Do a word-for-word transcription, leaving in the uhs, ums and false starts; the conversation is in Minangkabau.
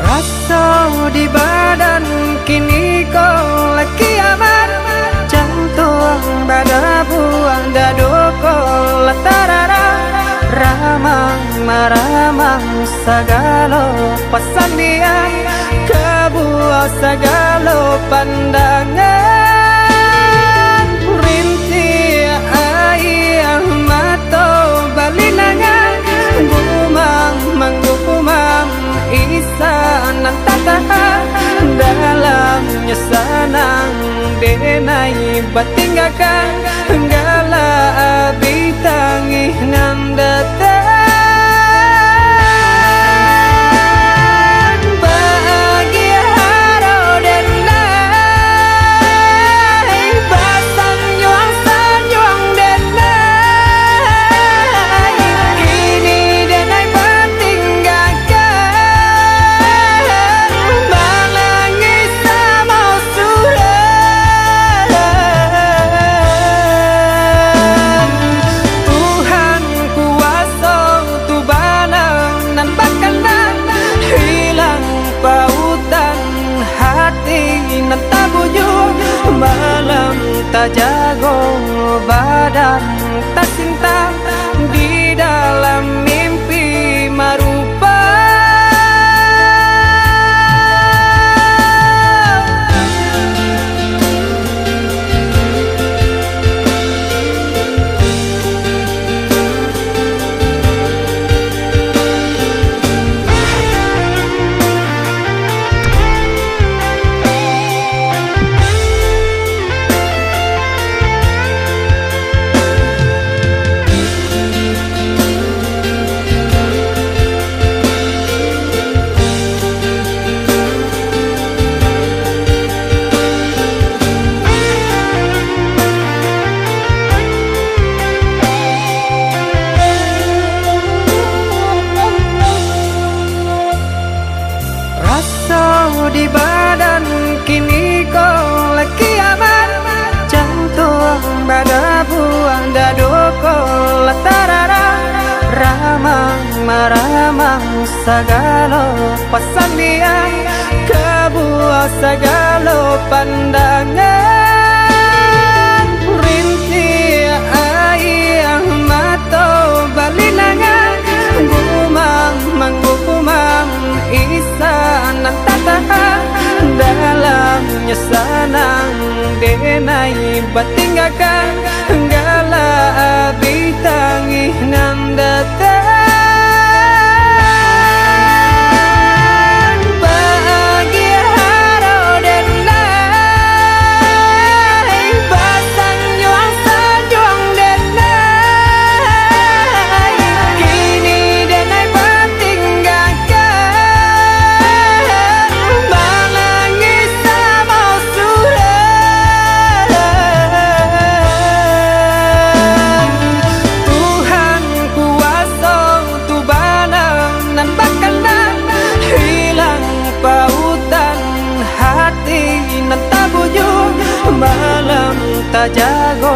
Raso di badan kini ko lah kiamat, jantuang badabuah, dado ko lah tararah, ramang maramang sagalo pasandian, kabuah sagalo pandangan, rintiak aia mato balinangan, gumam manggumam Isa nan tatahan, dalamnyo sanang denai batinggakan, gala abih tangih nan datang. Baagiah haro denai, basanjuang-sanjuang denai, kini denai batinggakan, manangih samo surang. Tuhan kuaso tu bana nan bakandak, hilang pautan hati nan tabujua, malam tajago badan tasinta, di dalam mimpi marupa. Raso di badan kini ko lah kiamat, jantuang badabuah, dado ko lah tararah, ramang maramang sagalo pasandian, kabuah sagalo pandangan, rintiak aia mato balinangan, gumam manggumam Isa nan tatahan, dalamnyo sanang denai batinggakan, gala abih tangih nan datang. Baagiah haro denai, basanjuang-sanjuang denai, kini denai batinggakan, manangih samo surang. Tuhan kuaso tu bana nan bakandak, hilang pautan hati nan tabujua, malam tajago